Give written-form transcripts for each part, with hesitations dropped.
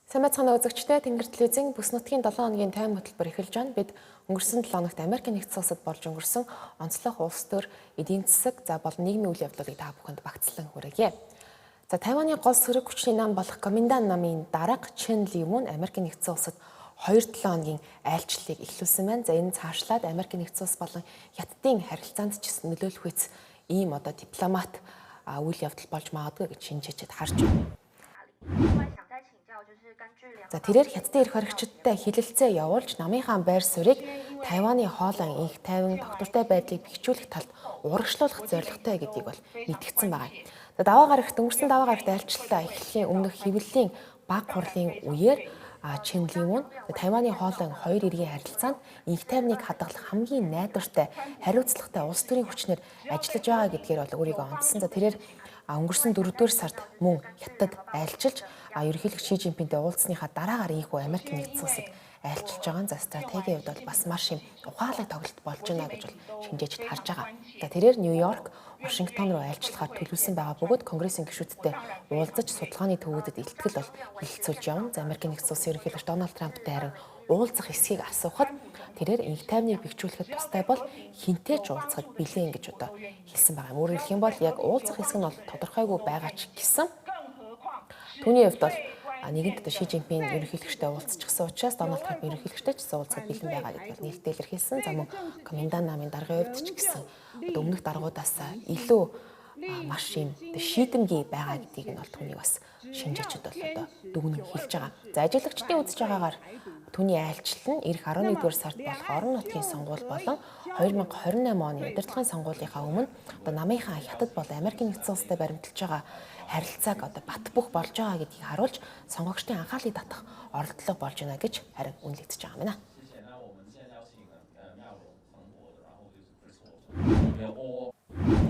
Сайн байцгаана үзэгчдээ, Тэнгэр телевизийн бүс нутгийн 7 хоногийн тайван хөтөлбөр эхэлж байна. Бид өнгөрсөн 7 хоногт Америкийн нэгдсэн улсад болж өнгөрсөн онцлог улс төр, эдийн засаг, за болон нийгмийн үйл явдлуудыг та бүхэнд багцлан хүргье. За, Тайваны гол сөрөг хүчний нам болох Гоминдан намын дарга Чен Ли Мун Америкийн нэгдсэн улсад 2-7 хоногийн айлчлалыг эхлүүлсэн байна. За, энэ цаашлаад Америкийн нэгдсэн улс болон Хятадын харилцаанд ч гэсэн нөлөөлөх ийм одоо дипломат үйл явдал болж магадгүй гэж шинжээчид харж байна. За, тэрээр Хятадын эрх баригчидтай хэлэлцээ явуулж, намынхаа байр суурийг Тайваны хоолойн энх тайван, тогтвортой байдлыг бэхжүүлэх талд урагшлуулах зорилготой гэдгийг бол мэдгдсэн байгаа. За, даваа гарагт, өнгөрсөн даваа гарагт айлчлалаа эхлэхийн өмнөх хэвлэлийн бага хурлын үеэр Чен Ли Мун Тайваны хоолойн хоёр эргийн харилцаанд энх тайвныг хадгалах хамгийн найдвартай, хариуцлагатай улс төрийн хүчнэр ажиллаж байгаа гэдгээр бол өөрийгөө онцлсон. За, тэрээр өнгөрсөн 4-р сард мөн Хятад айлчилж, ерөнхийлөгч Ши Жинпинтэй уулзсныхаа дараагаар ийнхүү Америк нэгдсэн улсад айлчилж байгаа нь за стратегийн хувьд бол бас маш юм ухаалаг тоглолт болж байна гэж бол шинжээчид харж байгаа. За, тэрээр Нью-Йорк, Вашингтон руу айлчлахаар төлөвлөсөн байгаа бөгөөд Конгрессийн гишүүдтэй уулзаж, судалгааны төвүүдэд илтгэл бол хэлэлцүүлж явна. За, Америкийн нэгдсэн улсын ерөнхийлөгч Дональд Трамптай харин уулзах эсхийг асуухад тэрээр энх тайвныг бэхжүүлэхэд тустай бол хэнтэй ч уулзахад бэлэн гэж одоо хэлсэн байгаа юм. Өөрөөр хэлэх юм бол яг уулзах хэсэг нь бол тодорхойгүй байгаа ч гэсэн түүний хувьд бол нэгэнт одоо Ши Жинпин ерөнхийлөгчтэй уулзчихсан учраас Дональд Трамп ерөнхийлөгчтэй ч гэсэн уулзахад бэлэн байгаа гэдгийг бол нээлттэй илэрхийлсэн. За, мөн Гоминдан намын даргын хувьд ч гэсэн одоо өмнөх даргуудаас илүү маш юм шийдэмгий байгаа гэдгийг нь бол түүнийг бас шинжээчид бол одоо дүгнэн хэлж байгаа. За, ажиглагчдын үзэж байгаагаар түүний айлчлал нь ирэх 11-р сард болох орон нутгийн сонгуул болон 2028 оны удирдлагын сонгуулийнхаа өмнө одоо намынхаа Хятад болон Америкийн нэгдсэн улстай баримталж байгаа харилцааг одоо бат бөх болж байгаа гэдгийг харуулж, сонгогчдын анхаарлыг татах оролдлого болж байна гэж харин үнэлэгдэж байгаа юм байна.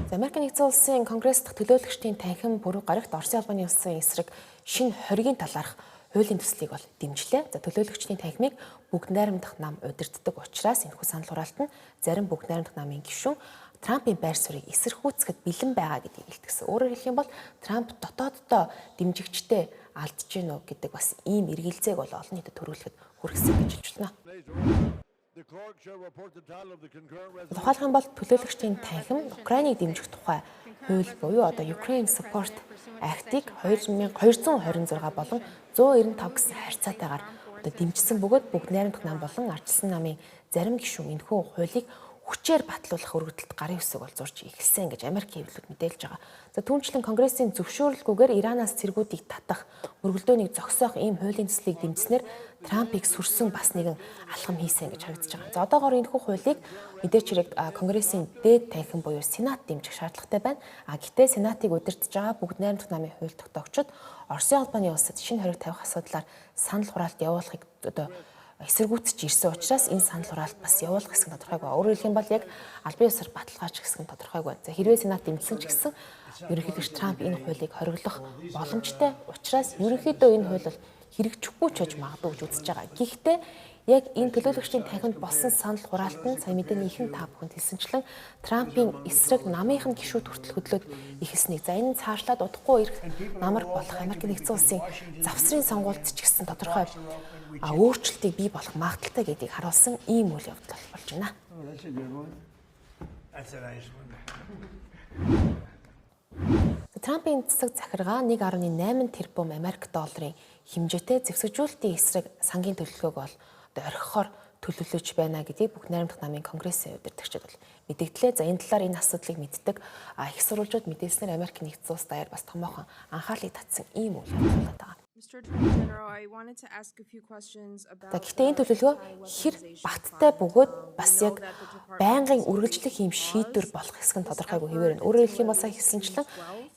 За, Америк нэгдсэн улсын Конгресс дахь төлөөлөгчдийн танхим пүрэв гарагт Оросын холбооны улсын эсрэг шинэ хоригын талаарх хуулийн төслийг бол дэмжлээ. За, төлөөлөгчдийн танхимыг бүгд найрамдах нам удирддаг учраас энэхүү санал хураалт нь зарим бүгд найрамдах намын гишүүн Трампын байр суурийг эсэргүүцэхэд бэлэн байгаа гэдгийг илтгэсэн. Өөрөөр хэлэх юм бол Трамп дотооддоо дэмжигчтэй алдаж гин үү гэдэг бас ийм эргэлзээг бол олон нийтэд төрүүлэхэд хүргэсэн гэж хэлж байна. Тухайлах юм бол төлөөлөгчдийн танхим Украиныг дэмжих тухай хууль буюу одоо Ukraine Support Act-ыг 2226 болон 195 гэсэн харьцаатайгаар одоо дэмжсэн бөгөөд бүгд найрамдах нам болон ардчилсан намын зарим гишүүн энэхүү хуулийг хүчээр батлуулах өргөдөлд гарын үсэг бол зурж эхэлсэн гэж Америкийн хэвлэлүүд мэдээлж байгаа. За, түүнчлэн Конгрессийн зөвшөөрлгүйгээр Иранаас цэргүүдийг татах, мөргөлдөөнийг зогсоох ийм хуулийн төслийг дэмжсэнээр Трампыг сүрсэн бас нэгэн алхам хийсэн гэж харагдаж байгаа. За, одоогоор энэхүү хуулийг мэдээч хэрэг Конгрессийн дээд танхим буюу Сенат дэмжих шаардлагатай байна. А гэхдээ Сенатыг удирдах байгаа бүгд найрамдах намын хууль тогтоогчид Оросын холбооны улсад шинэ хориг тавих асуудлаар санал хураалт явуулахыг одоо эсэргүүцэж ирсэн учраас энэ санал хураалт бас явуулах хэсэг нь тодорхойгүй. Өөрөөр хэлэх юм бол яг албан ёсоор баталгаач хэсэг нь тодорхойгүй. За, хэрвээ Сенат дэмжсэн ч гэсэн ерөнхийлөгч Трамп энэ хуулийг хориглох боломжтой учраас ерөнхийдөө энэ хууль бол хэрэгжихгүй ч байж магадгүй гэж үзэж байгаа. Гэхдээ яг энэ төлөөлөгчдийн танхимд болсон санал хураалт нь сая мэдээний ихэнх та бүхэнд хэлсэнчлэн Трампын эсрэг намынх нь гишүүд хүртэл хөдлөөд эхэлснийг. За, энэ цаашлаад удахгүй ирэх намар болох Америк нэгдсэн улсын завсрын сонгуульд ч гэсэн тодорхой өөрчлөлтийг бий болох магадлалтай гэдгийг харуулсан ийм үйл явдал болж байна. Трампын засаг захиргаа 1.8 тэрбум Америк долларын хэмжээтэй зэвсэгжүүлэлтийн эсрэг сангийн төлөвлөгөөг бол одоо орхихоор төлөвлөж байна гэдгийг бүх найрамдах намын конгрессийн удирдагчид бол мэдэгдлээ. За, энэ талаар энэ асуудлыг мэддэг их сурвалжууд мэдээлснээр Америк нэгдсэн улс даяар бас томоохон анхаарлыг татсан ийм үйл явдал болоод байгаа. За, гэхдээ энэ төлөвлөгөө хэр баттай бөгөөд бас яг байнгын үргэлжлэх ийм шийдвэр болох хэсэг нь тодорхойгүй хэвээр байна. Өөрөөр хэлэх юм бол сая хэлсэнчлэн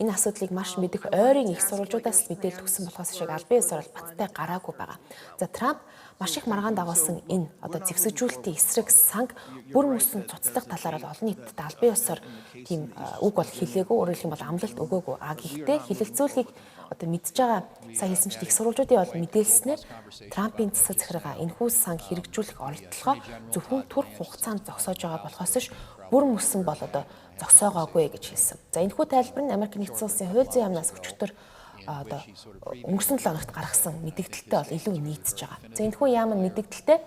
энэ асуудлыг маш мэдэх ойрын их сурвалжуудаас мэдээлэл өгсөн болохоос шиг албан ёсоор бол баттай гараагүй байгаа. За, Трамп маш их маргаан дагуулсан энэ одоо зэвсэгжүүлэлтийн эсрэг санг бүр мөсөн цуцлах талаар бол олон нийтэд албан ёсоор тийм үг бол хэлээгүй. Өөрөөр хэлэх юм бол амлалт өгөөгүй. А гэхдээ хэлэлцүүлгийг одоо мэдж байгаа, сая хэлсэнчлэн их сурвалжуудын бол мэдээлснээр Трампын засаг захиргаа энэхүү санг хэрэгжүүлэх оролдлогоо зөвхөн түр хугацаанд зогсоож байгаа болохоос ш бүр мөсөн бол одоо зогсоогоогүй гэж хэлсэн. За, энэхүү тайлбар нь Америк нэгдсэн улсын хууль зүйн яамнаас өчигдөр одоо өнгөрсөн 7 хоногт гаргасан мэдэгдэлтэй бол илүү нийцэж байгаа. За, энэхүү яам нь мэдэгдэлтэй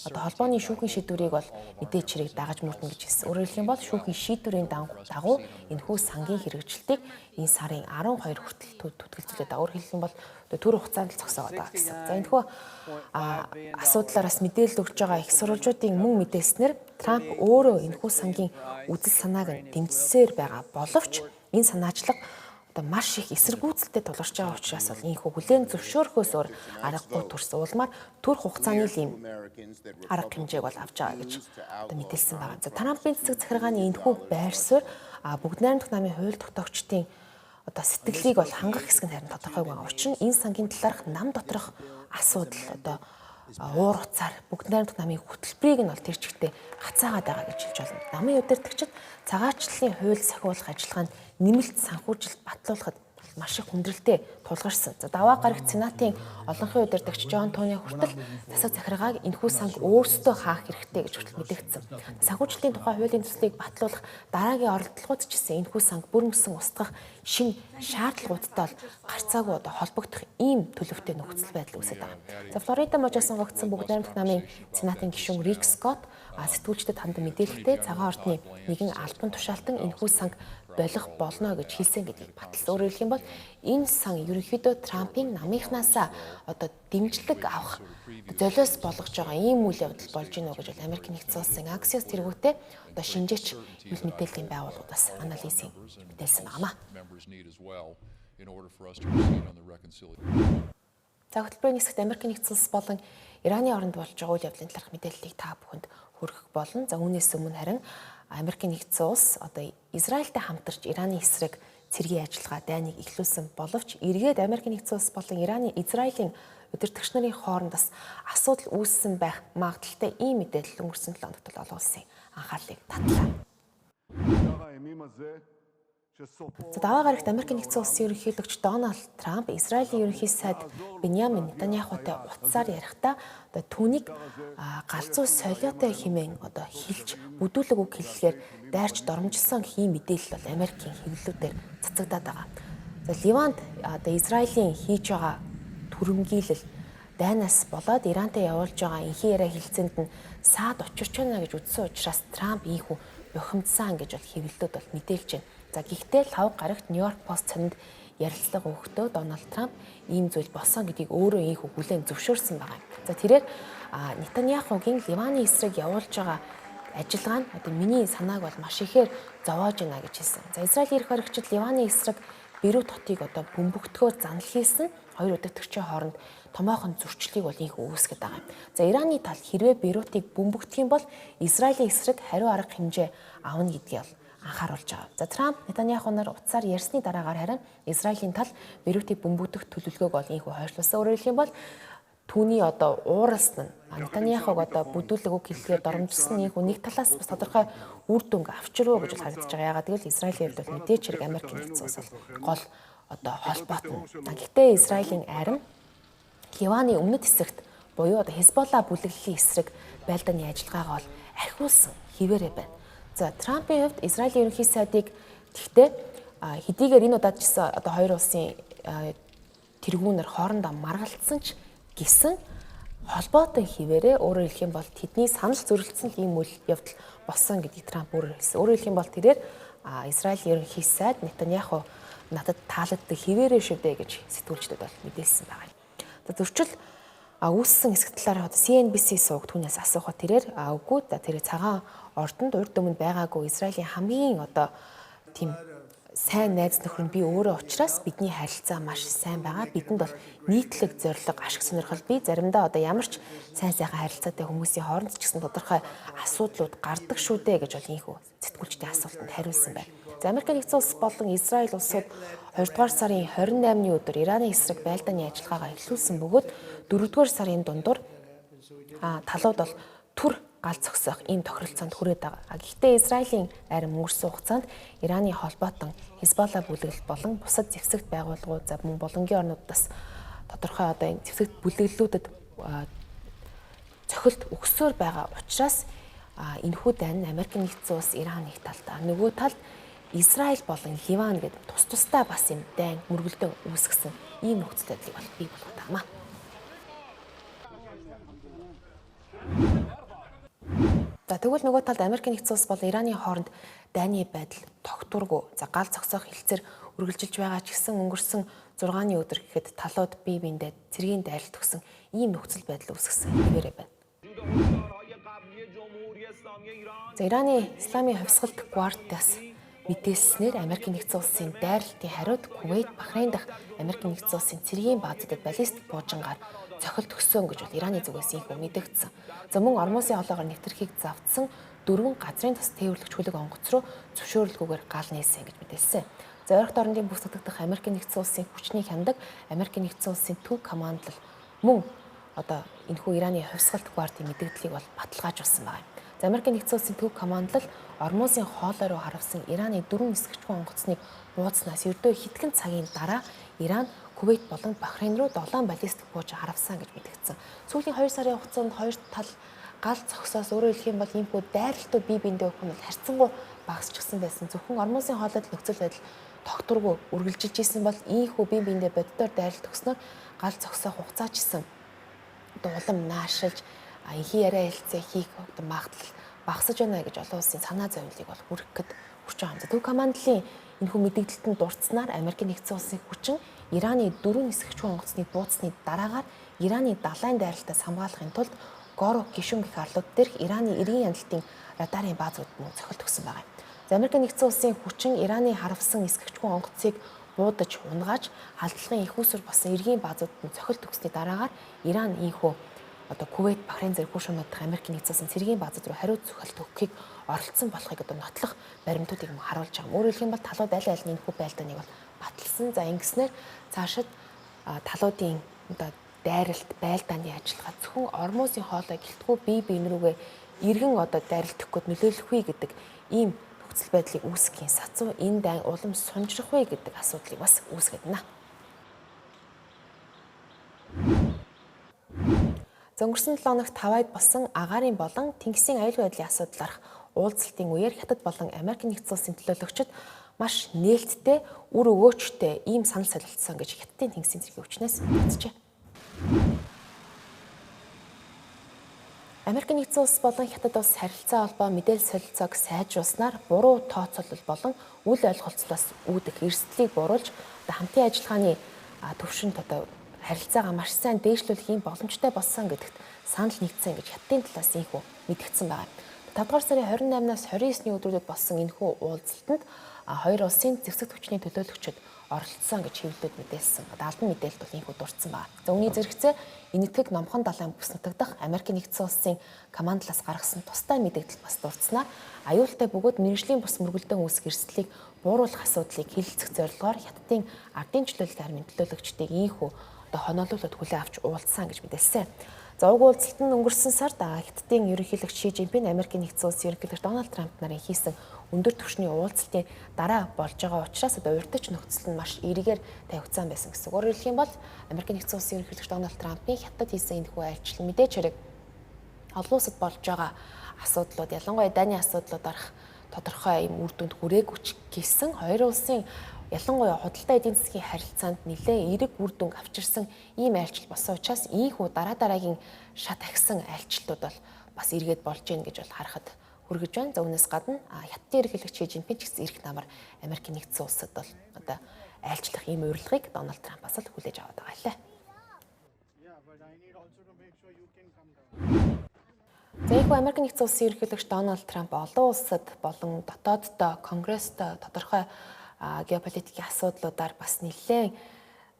одоо холбооны шүүхийн шийдвэрийг бол мэдээж хэрэг дагаж мөрдөн гэж хэлсэн. Өөрөөр хэлэх юм бол шүүхийн шийдвэрийн дагуу энэхүү сангийн хэрэгжилтийг энэ сарын 12 хүртэл түтгэлзүүлээд байгаа. Өөрөөр хэлэх юм бол төр хугацаанд л зогсоогоод байгаа гэсэн. За, энэхүү асуудлаар бас мэдээлэл өгч байгаа их сурвалжуудын мөн мэдээлснээр Трамп өөрөө энэхүү сангийн үзэл санааг нь дэмжсээр байгаа боловч энэ санаачлага одоо маш их эсэргүүцэлтэй тулгарч байгаа учраас бол ийнхүү хүлээн зөвшөөрөхөөс өөр аргагүй төрсөн. Улмаар төр хугацааны л ийм арга хэмжээг бол авч байгаа гэж одоо мэдээлсэн байгаа. За, Трампын цэцэг захиргааны энэхүү байр суурь бүгд найрамдах намын хууль тогтоогчдын одоо сэтгэлийг бол хангах хэсэг нь харин тодорхойгүй байгаа. Учир нь энэ сангийн талаарх нам доторх асуудал одоо уур уцаар бүгд найрамдах намын хөтөлбөрийг нь бол тэр чигтээ хацаагаад байгаа гэж хэлж болно. Намын удирдагчид цагаачлалын хууль сахиулах ажиллагаанд нэмэлт санхүүжилт батлуулахад маш их хүндрэлтэй тулгарсан. За, даваа гарагт Сенатын олонхын удирдагч Джон Туни хүртэл засаг захиргааг энэхүү санг өөрсдөө хаах хэрэгтэй гэж хүртэл мэдэгдсэн. Санхүүжилтийн тухай хуулийн төслийг батлуулах дараагийн оролдлогууд ч гэсэн энэхүү санг бүр мөсөн устгах шинэ шаардлагуудтай бол гарцаагүй одоо холбогдох ийм төлөвтэй нөхцөл байдал үүсэж байгаа. За, Флорида мужаас сонгогдсон бүгд найрамдах намын Сенатын гишүүн Рик Скотт сэтгүүлчдэд хандан мэдээлэхдээ цагаан ордны нэгэн албан тушаалтан энэхүү санг болох болно гэж хэлсэн гэдгийг баталсан. Өөрөөр хэлэх юм бол энэ сан ерөнхийдөө Трампын намынхнаасаа одоо дэмжлэг авах золиос болгож байгаа ийм үйл явдал болж гинэ үү гэж бол Америк нэгдсэн улсын Axios тэргүүтээ одоо шинжээч үйл мэдээллийн байгууллагуудаас анализийн мэдээлсэн байна. За, хөтөлбөрийн хэсэгт Америк нэгдсэн улс болон Ираны оронд болж байгаа үйл явдлын талаарх мэдээллийг та бүхэнд хүргэх болно. За, үүнээс өмнө харин Америк нэгдсэн улс одоо Израильтай хамтарч Ираны эсрэг цэргийн ажиллагаа дайныг эхлүүлсэн боловч эргээд Америк нэгдсэн улс болон Ираны Израилийн удирдагч нарын хооронд бас асуудал үүссэн байх магадлалтай ийм мэдээлэл өнгөрсөн 7 хоногт олон улсын анхаарлыг татлаа. За, даваа гарагт Америк нэгдсэн улсын ерөнхийлөгч Дональд Трамп Израилийн ерөнхий сайд Беньямин Нетаньяхутай утсаар ярихдаа одоо түүнийг галзуу солиотой хэмээн одоо хэлж бүдүүлэг үг хэллэгээр дайрч доромжилсон ийм мэдээлэл бол Америкийн хэвлэлүүдээр цацагдаад байгаа. За, Ливанд одоо Израилийн хийж байгаа түрэмгийлэл дайнаас болоод Ирантай явуулж байгаа энхийн яриа хэлцээнд нь саад учирч байна гэж үзсэн учраас Трамп ийхүү бухимдсан гэж бол хэвлэлүүд бол мэдээлж байна. За, гэхдээ лав гарагт Нью-Йорк Пост цанинд ярилцлага өгөхдөө Дональд Трамп ийм зүйл болсон гэдгийг өөрөө ийхүү хүлээн зөвшөөрсөн байгаа юм. За, тэрээр Нетаньяхугийн Ливаны эсрэг явуулж байгаа ажиллагаа нь одоо миний санааг бол маш ихээр зовоож байна гэж хэлсэн. За, Израилийн эрх баригчид Ливаны эсрэг Бейрут хотыг одоо бөмбөгдөхөөр занал хийсэн хоёр удирдагчийн хооронд томоохон зөрчлийг бол ийхүү үүсгэж байгаа юм. За, Ираны тал хэрвээ Бейрутыг бөмбөгдөх юм бол Израилийн эсрэг хариу арга хэмжээ авна гэдгийг бол анхааруулж байгаа. За, Трамп Нетаньяху нар утсаар ярьсны дараагаар харин Израилийн тал Бейрутыг бөмбөгдөх төлөвлөгөөг бол ийхүү хойшлуулсан. Өөрөөр хэлэх юм бол түүний одоо ууралсан нь Нетаньяхуг одоо бүдүүлэг үг хэллэгээр доромжилсан ийхүү нэг талаас бас тодорхой үр дүнг авчируу гэж харагдаж байгаа. Яагаад гэвэл Израилийн хувьд бол мэдээж хэрэг Америк нэгдсэн улс бол гол одоо холбоот нь. Гэхдээ Израилийн арим Ливаны өмнөд хэсэгт буюу одоо Хезболла бүлэглэлийн эсрэг байлдааны ажиллагаагаа бол архиулсан хിവэрэ байна. За, Трампын хувьд Израилийн ерөнхий сайдыг тэгтээ хэдийгээр энэ удаад ч гэсэн одоо хоёр улсын тэргүүнэр хоорондоо маргалдсан ч гэсэн холбоотой хിവэрэ, өөрөөр хэлэх юм бол тэдний санал зөрөлдсөн ийм үйл явдал болсон гэдгийг Трамп өөрөөр хэлсэн. Өөрөөр хэлэх юм бол тэрээр Израилийн ерөнхий сайд Нетаньяху надад таалагддаг хിവэрэ шүү дээ гэж сэтгүүлчдэд бол мэдээлсэн байгаа юм. За, зөрчил үүссэн хэсэг талаар одоо CNBC сувг түүнээс асуухад тэрээр үгүй да, тэр цагаан ордонд урд өмнө байгаагүй Израилийн хамгийн одоо тийм сайн найз нөхөр нь би өөрөө учраас бидний харилцаа маш сайн байгаа. Бидэнд бол нийтлэг зорилго, ашиг сонирхол бий. Заримдаа одоо ямар ч сайн сайхан харилцаатай хүмүүсийн хооронд ч гэсэн тодорхой асуудлууд гардаг шүү дээ гэж бол ийхүү сэтгүүлчдийн асуултанд хариулсан байна. За, Америк нэгдсэн улс болон Израиль улсууд 2 дугаар сарын 28-ны өдөр Ираны эсрэг байлдааны ажиллагаагаа эхлүүлсэн бөгөөд 4 дугаар сарын дундуур талууд бол түр гал зогсоох ийм тохиролцоонд хүрээд байгаа. Гэхдээ Израилийн арим өнгөрсөн хугацаанд Ираны холбоотон Хезболла бүлэглэл болон бусад зэвсэгт байгууллагууд, за мөн булангийн орнуудаас тодорхой одоо энэ зэвсэгт бүлэглэлүүдэд цохилт өгсөөр байгаа учраас энэхүү дайн нь Америк нэгдсэн улс, Иран нэг талд, нөгөө талд Израиль болон Ливан гэдэг тус тусдаа бас юм дайн мөргөлдөн үүсгэсэн ийм нөхцөл байдлыг бол бий болгоод байгаа юм аа. За тэгвэл нөгөө талд Америк нэгдсэн улс болон Ираны хооронд дайны байдал тогтворгүй. За гал зогсоох хэлцээр үргэлжилж байгаа ч гэсэн өнгөрсөн 6-ны өдөр гэхэд талууд бие биендээ цэргийн дайралт өгсөн ийм нөхцөл байдал үүсгэсэн хэвээрээ байна. За Ираны Исламын хувьсгалт гвардиас мэдээлснээр Америк нэгдсэн улсын дайралтын хариуд Кувейт, Бахрейн дахь Америк нэгдсэн улсын цэргийн баазуудад баллистик буужингаар цохилт өгсөн гэж бол Ираны зүгээс ийхүү мэдэгдсэн. За мөн Ормузын хоолоогоор нэвтрэхийг завдсан 4 газрын тус тээвэрлэгч хөлөг онгоц руу зөвшөөрлгүйгээр гал нээсэн гэж мэдээлсэн. За ойрхот орондын бүс нутаг дахь Америк нэгдсэн улсын хүчний хяндаг Америк нэгдсэн улсын төв командлал мөн одоо энэхүү Ираны хувьсгалт гвардын мэдэгдлийг бол баталгаажуулсан байна. За Америк нэгдсэн улсын төв командлал Ормузын хоолой руу харавсан Ираны 4 нисгэгчгүй онгоцныг бууцнаас ердөө хэдхэн цагийн дараа Иран Кувейт болон Бахрейн руу 7 баллистик бууж харавсан гэж мэдэгдсэн. Сүүлийн 2 сарын хугацаанд хоёр тал гал зогсоос өөрөөр хэлэх юм бол иймхүү дайралтууд бие биендээ өгөх нь бол харьцангуй багасчихсан байсан. Зөвхөн Ормузын хоолойд нөхцөл байдал тогтворгүй үргэлжилж исэн бол ийхүү бие биендээ боддоор дайралт өгснөөр гал зогсоох хугацаачсан одоо улам наашилж инхий яриа хэлцээ хийх одоо магадлал багасж байна гэж олон улсын санаа зовлыг бол хүргэх гээд хүрч байгаа юм. За төв командлын энэхүү мэдэгдэлтэнд дурдсанаар Америкийн нэгдсэн улсын хүчин Ираны 4 нисгэгчгүй онгоцны бууцсны дараагаар Ираны далайн дайралтаас хамгаалахын тулд Горо гишүүн гэх арлууд дээрх Ираны эргийн яналтын радарын баазууд мөн цохилт өгсөн байгаа юм. За Америкийн нэгдсэн улсын хүчин Ираны харавсан нисгэгчгүй онгоцыг буудаж унгааж халдлагын их усүр болсон эргийн баазуудад нь цохилт өгсөний дараагаар Иран ийхүү одоо Кувейт, Бахрейн зэрэг хүү шунуудах Америкийн нэгдсэн улсын цэргийн баазууд руу хариу цохилт өгөхийг оролцсон болохыг одоо нотлох баримтуудыг мөн харуулж байгаа. Өөрөөр хэлэх юм бол талууд аль аль нь энэхүү байлдааныг бол баталсан. За ингэснээр цаашид талуудын одоо дайралт, байлдааны ажиллагаа зөвхөн Ормузын хоолой гэлтгүй бие биен рүүгээ эргэн одоо дайралт өгөх гээд нөлөөлөх вэ гэдэг ийм нөхцөл байдлыг үүсгэхийн сацуу энэ дайн улам сунжрах вэ гэдэг асуудлыг бас үүсгээд байна. За өнгөрсөн 7 хоногт Хавайд болсон агаарын болон тэнгисийн аюулгүй байдлын асуудлаарх уулзалтын үеэр Хятад болон Америк нэгдсэн улсын төлөөлөгчид маш нээлттэй, үр өгөөчтэй ийм санал солилцсон гэж Хятадын тэнгисийн цэргийн хүчнээс мэдчихжээ. Америк нэгдсэн улс болон Хятад улс харилцаа холбоо мэдээлэл солилцоог сайжруулснаар буруу тооцоолол болон үл ойлголцлоос үүдэх эрсдлийг бууруулж одоо хамтын ажиллагааны төвшөнд одоо харилцаагаа маш сайн дээшлүүлэх юм боломжтой болсон гэдэгт санал нэгдсэн гэж Хятадын талаас ийхүү мэдгдсэн байгаа. 5 дугаар сарын 28-наас 29-ний өдрүүдэд болсон энэхүү уулзалтанд хоёр улсын зэвсэг хүчний төлөөлөгчид оролцсон гэж хэвлэлүүд мэдээлсэн. Одоо албан мэдээлэлд бол ийхүү дурдсан байна. За үүний зэрэгцээ Энэтхэг Номхон далайн бүс нутаг дахь Америкийн нэгдсэн улсын командлаас гаргасан тусдай мэдээлэл бас дурдсанаар аюултай бөгөөд мэргэжлийн бус мөргөлдөөн үүсэх эрсдлийг бууруулах асуудлыг хэлэлцэх зорилгоор Хятадын ардын чөлөөлөлт армийн төлөөлөгчдийг ийхүү одоо хоноолуулаад хүлээн авч уулзсан гэж мэдээлсэн. За уг уулзалт нь өнгөрсөн сард Хятадын ерөнхийлөгч Ши Жинпин, Америкийн нэгдсэн улсын ерөнхийлөгч Дональд Трамп нарын хийсэн өндөр түвшний уулзалтын дараа болж байгаа учраас одоо урьдч нөхцөл нь маш эргээр тавигдсан байсан гэсэн. Өөрөөр хэлэх юм бол Америкийн нэгдсэн улсын ерөнхийлөгч Дональд Трампын Хятад хийсэн энэхүү айлчлал мэдээч хэрэг олон улсад болж байгаа асуудлууд, ялангуяа дайны асуудлууд арах тодорхой юм үр дүнд хүрээгүй ч гэсэн хоёр улсын ялангуяа худалдаа эдийн засгийн харилцаанд нэлээд эерэг үр дүнг авчирсан ийм айлчлал болсон учраас ийхүү дараа дараагийн шат ахисан айлчлалууд бол бас эргээд болж гин гэж бол харахад хүргэж байна. За үүнээс гадна Хятадын ерөнхийлөгч Ши Жинпин ч гэсэн эрх намар Америкийн нэгдсэн улсад бол одоо айлчлах ийм урилгыг Дональд Трампаас л хүлээж аваад байгаа лээ. За ийхүү Америк нэгдсэн улсын ерөнхийлөгч Дональд Трамп олон улсад болон дотооддоо Конгресстой тодорхой геополитикийн асуудлуудаар бас нэлээд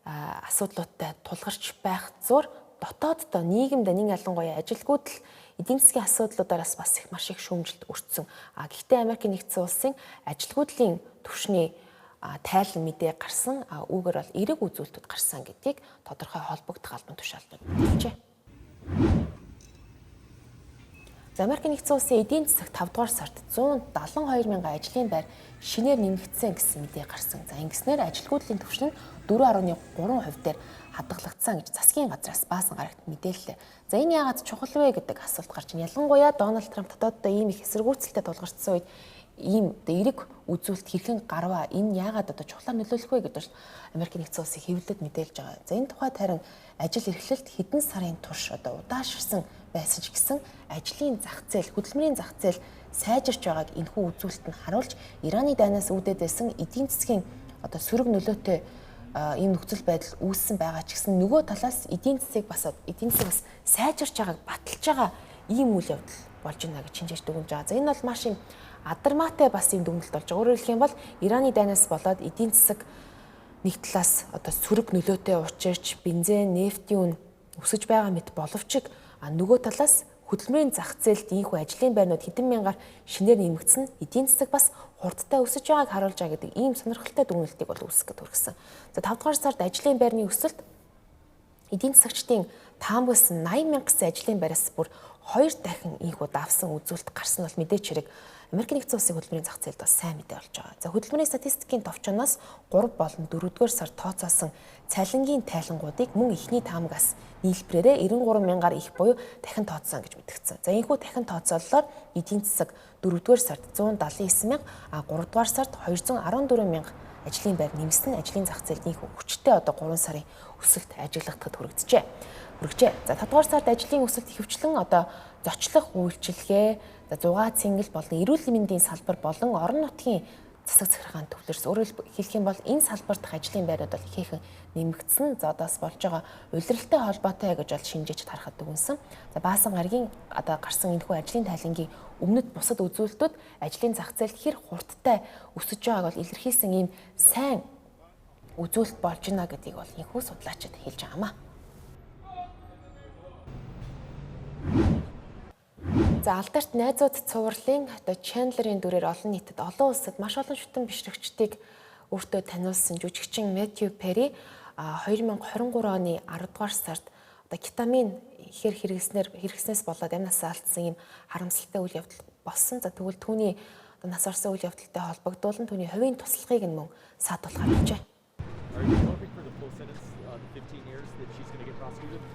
асуудлуудтай тулгарч байх зур дотооддоо нийгэмд нэгэн ялангуяа ажилгүйдэл эдийн засгийн асуудлуудаараас бас их маш их шүүмжилт өртсөн. А гэхдээ Америкийн нэгдсэн улсын ажилгүйдлийн түвшний тайлан мэдээ гарсан. Үүгээр бол эерэг үзүүлэлтүүд гарсан гэдгийг тодорхой холбогдох албан тушаалтнууд мэдээлжээ. За Америкийн нэгдсэн улсын эдийн засагт 5 дугаар сард 172 мянган ажлын байр шинээр нэмэгдсэн гэсэн мэдээ гарсан. За ингэснээр ажилгүйдлийн түвшин нь 4.3% дээр хадгалагдсан гэж засгийн газраас баасан гарагт мэдээллээ. За энэ яагаад чухал вэ гэдэг асуулт гарч байна. Ялангуяа Дональд Трамп дотооддоо ийм их эсэргүүцэлтэй тулгарчсан үед Ийм одоо эерэг үзүүлэлт хэрхэн гарваа, энэ яагаад одоо чухлаар нөлөөлөх вэ гэдэг нь Америк нэгдсэн улсын хэвлэлд мэдээлж байгаа. За энэ тухайд харин ажил эрхлэлт хэдэн сарын турш одоо удаашрсан байсан ч гэсэн ажлын зах зээл, хөдөлмөрийн зах зээл сайжирч байгааг энэхүү үзүүлэлт нь харуулж Ираны дайнаас үүдээд байсан эдийн засгийн одоо сөрөг нөлөөтэй ийм нөхцөл байдал үүссэн байгаа ч гэсэн нөгөө талаас эдийн засаг бас сайжирч байгааг баталж байгаа ийм үйл явдал болж байна гэж шинжээч дүгнэж байгаа. За энэ бол маш юм адармаатай бас ийм дүгнэлт болж байгаа. Өөрөөр хэлэх юм бол Ираны дайнаас болоод эдийн засаг нэг талаас одоо сөрөг нөлөөтэй учирч бензин, нефтийн үн өсөж байгаа мэт боловч нөгөө талаас хөдөлмөрийн зах зээлд ийхүү ажлын байрнууд хэдэн мянгаар шинээр нэмэгдсэн, эдийн засаг бас хурдтай өсөж байгааг харуулж байгаа гэдэг ийм сонирхолтой дүгнэлтийг бол үүсгэхэд хүргэсэн. За 5 дугаар сард ажлын байрны өсөлт эдийн засагчдын таамагласан 80 мянга гэсэн ажлын байраас бүр 2 дахин ийхүү давсан үзүүлэлт гарсан бол мэдээч хэрэг Америк нэгдсэн улсын хөдөлмөрийн зах зээлд бас сайн мэдээ болж байгаа. За хөдөлмөрийн статистикийн товчоноос 3 болон 4-р сар тооцоолсон цалингийн тайлангуудыг мөн эхний таамагаас нийлбэрээрээ 93 мянгаар их буюу дахин тооцсон гэж мэдгдсэн. За энэхүү дахин тооцооллоор эдийн засаг 4-р сард 179 мянга, а 3-р сард 214 мянга ажлын байр нэмсэн, ажлын зах зээлд ийхүү хүчтэй одоо 3 сарын өсөлт ажиглагдахад хүргэжээ. За 5 дугаар сард ажлын өсөлт ихэвчлэн одоо зочлох үйлчилгээ, за зугаа цэнгэл болон эрүүл мэндийн салбар болон орон нутгийн засаг захиргаанд төвлөрсөн. Өөрөөр хэлэх юм бол энэ салбар дахь ажлын байрууд бол ихээхэн нэмэгдсэн. За одоос болж байгаа улиралтай холбоотой гэж бол шинжээчд харахад дүгнсэн. За баасан гарагийн одоо гарсан энэхүү ажлын тайлангийн өмнөд бусад үзүүлэлтүүд ажлын зах зээлд хэр хурдтай өсөж байгааг бол илэрхийлсэн ийм сайн үзүүлэлт болж байна гэдгийг бол энэхүү судлаачид хэлж байгаа юм а. За алдарт найзууд цувралын одоо Chandler-ийн дүрээр олон нийтэд, олон улсад маш олон шүтэн бишрэгчдийг өөртөө таниулсан жүжигчин Matthew Perry 2023 оны 10 дугаар сард одоо кетамин ихээр хэрэгснээс болоод амь насаа алдсан ийм харамсалтай үйл явдал болсон. За тэгвэл түүний одоо нас орсон үйл явдалтай холбогдуулан түүний хувийн туслахыг нь мөн саатуулахар болжээ.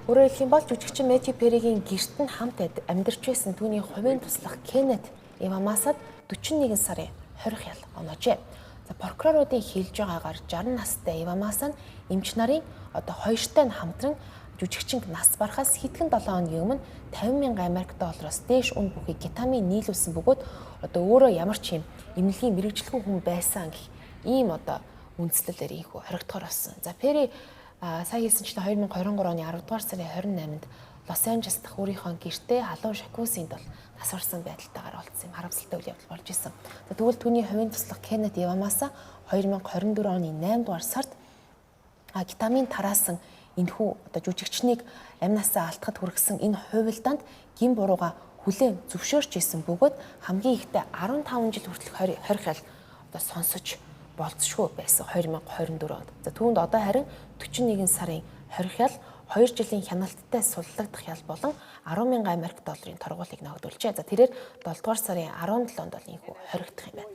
Өөрөөр хэлэх юм бол жүжигчин Matthew Perry-гийн гэрт нь хамт амьдарч байсан түүний хувийн туслах Kenneth Iwamasa-д 41 сарын 20 ял оноожээ. За прокуроруудын хэлж байгаагаар 60 настай Iwamasa нь эмч нарын одоо хоёртой нь хамтран жүжигчинг нас барахаас хэдхэн 7 хоногийн өмнө 50 мянган Америк доллароос дээш үн бүхий кетамин нийлүүлсэн бөгөөд одоо өөрөө ямар ч юм эмнэлгийн мэргэжилтэн хүн байсан гэх ийм одоо үндслэлээр ийхүү хоригдохоор болсон. За Perry сая хэлсэнчлэн 2023 оны 10 дугаар сарын 28-нд Лос Анжелес дахь өөрийнхөө гэртээ халуун шакуусинд бол нас орсон байдалтайгаар олдсон юм харамсалтай үйл явдал болж исэн. Тэгвэл түүний хувийн туслах Kenneth Iwamasa 2024 оны 8 дугаар сард кетамин тараасан энэхүү одоо жүжигчнийг амь насаа алдахад хүргэсэн энэ хувилдаанд гин бурууга хүлээн зөвшөөрч исэн бөгөөд хамгийн ихдээ 15 жил хүртэлх хорих ял одоо сонсож болцшгүй байсан 2024 онд. За түүнд одоо харин 41 сарын 20 ял 2 жилийн хяналттай суллагдах ял болон 10 мянган Америк долларын торгуулийг ногдуулжээ. За тэрээр 7 дугаар сарын 17-нд бол ийхүү хоригдох юм байна.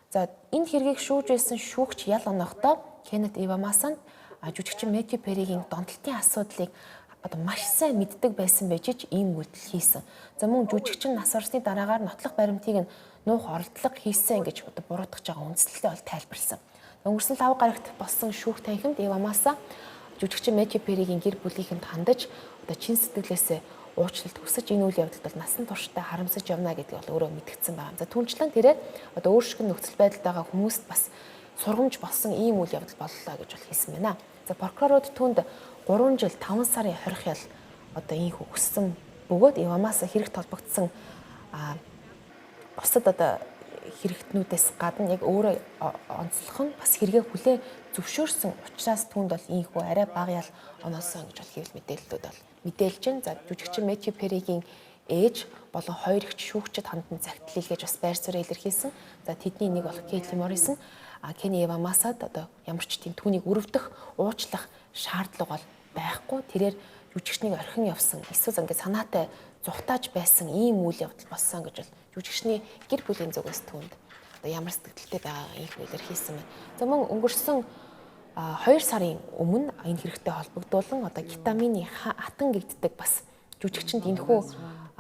За энэ хэргийг шүүж байсан шүүгч ял онохдоо Kenneth Iwamasa-нд жүжигчин Matthew Perry-гийн донтолтын асуудлыг одоо маш сайн мэддэг байсан байж ч ийм үйлдэл хийсэн. За мөн жүжигчин нас орсны дараагаар нотлох баримтыг нь нуух оролдлого хийсэн гэж одоо буруутгаж байгаа үндслэлээ бол тайлбарлсан. Өнгөрсөн лав гарагт болсон шүүх танхимд Iwamasa жүжигчин Matthew Perry-гийн гэр бүлийнхэнд хандаж одоо чин сэтгэлээсээ уучлалт хүсэж энэ үйл явдалд бол насан туршдаа харамсаж явна гэдгийг бол өөрөө мэдгдсэн байгаа. За түнчлэн тэрээр одоо өөр шиг нөхцөл байдалд байгаа хүмүүст бас сургамж болсон ийм үйл явдал боллоо гэж бол хэлсэн байна. За прокурорууд түүнд 3 жил 5 сарын 20 ял одоо ийхүү хүссэн бөгөөд Iwamasa хэрэг толбогдсон бусад одоо хэрэгтнүүдээс гадна яг өөрөө онцлох нь бас хэрэгээ хүлээн зөвшөөрсөн учраас түүнд бол ийхүү арай бага ял оноосон гэж бол хэвлэл мэдээллүүд бол мэдээлж байна. За жүжигчин Matthew Perry-гийн ээж болон хоёр эгч шүүгчид хандан загтал илгээж бас байр суурь илэрхийлсэн. За тэдний нэг болох Кейтлин Моррисон, Кенни Iwamasa-д одоо ямар ч тийм түүнийг өрөвдөх, уучлах шаардлага бол байхгүй. Тэрээр жүжигчнийг орхин явсан. Эсвэл ингээд санаатай зүхтааж байсан ийм үйл явдал болсон гэж бол жүжигчний гэр бүлийн зүгээс түүнд одоо ямар сэтгэлтэй байгаагаа ийхүү илэрхийлсэн байна. За мөн өнгөрсөн 2 сарын өмнө энэ хэрэгтэй холбогдуулан одоо кетамины хатан гэгддэг бас жүжигчинд энэхүү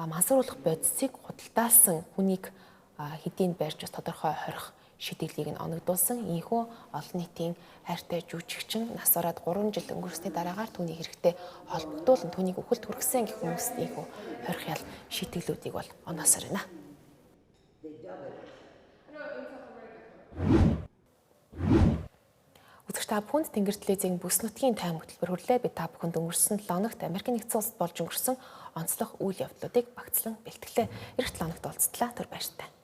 мансууруулах бодисыг худалдаалсан хүнийг хэдийн барьж бас тодорхой хорих шийтгэлийг нь оногдуулсан. Ийхүү олон нийтийн хайртай жүжигчин нас бараад 3 жил өнгөрсний дараагаар түүний хэрэгтэй холбогдуулан түүнийг үхэлд хүргэсэн гэх хүмүүст ийхүү хорих ял шийтгэлүүдийг бол оноосоор байна. Үзэгч та бүхэнд Тэнгэр телевизийн бүс нутгийн тайм хөтөлбөр хүрлээ. Би та бүхэнд өнгөрсөн 7 хоногт Америкийн нэгдсэн улсад болж өнгөрсөн онцлог үйл явдлуудыг багцлан бэлтгэлээ. Ирэх 7 хоногт уулзтлаа. Түр баяртай.